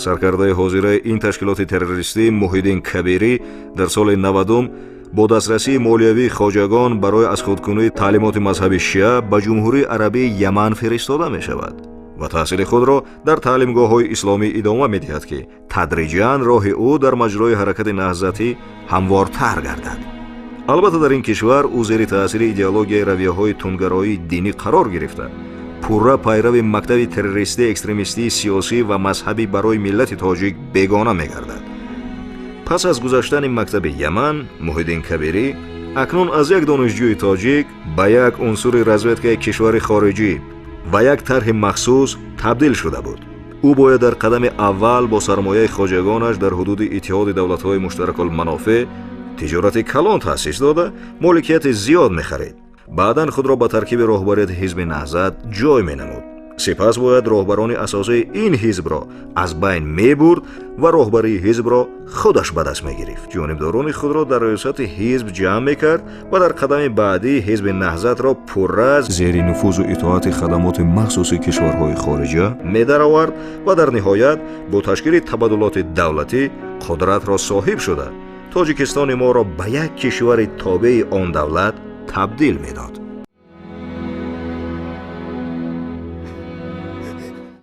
Саркардаи ҳозираи ин ташкилоти террористӣ Муҳиддин Кабирӣ дар соли 90-ум бо дастрасии молиявии хоҷагон барои аз худкунии таълимоти мазҳаби шиа ба Ҷумҳурии Арабии Яман фиристода мешавад ва таҳсили худро дар таълимгоҳҳои исломӣ идома медиҳад, ки тадриҷан роҳи ӯ дар маҷрои ҳаракати наҳзатӣ ҳамвортар гардад. Албатта, дар ин кишвар ӯ зери таъсири идеологияи равияҳои тундгароии динӣ қарор гирифта, пурра пайрави мактаби террористӣ, экстремистии сиёсӣ ва мазҳабӣ барои миллати тоҷик бегона мегардад. Пас аз гузаштани мактаби Яман, Муҳиддин Кабирӣ акнун аз як донишҷӯи тоҷик ба як унсури разведкаи кишвари хориҷӣ ва як тарҳи махсус табдил шуда буд. Ӯ бояд дар қадами аввал бо сармояи хоҷагонаш дар ҳудуди Иттиҳоди Давлатҳои Муштаракулманофеъ тиҷорати калон таъсис дода, моликияти зиёд мехарид. Баъдан худро ба таркиби роҳбарияти Ҳизби Наҳзат ҷой менамуд. Сипас бояд роҳбарони асосии ин ҳизбро аз байн мебурд ва роҳбарии ҳизбро худаш ба даст мегирифт, ҷонибдорони худро дар раёсати ҳизб ҷамъ мекард ва дар қадами баъдӣ Ҳизби Наҳзатро пурра зери нуфузу итоати хадамоти махсуси кишварҳои хориҷа медаровард ва дар ниҳоят бо ташкили табаддулоти давлатӣ қудратро соҳиб шуда, Тоҷикистони моро ба як кишвари тобеи он давлат табдил медод.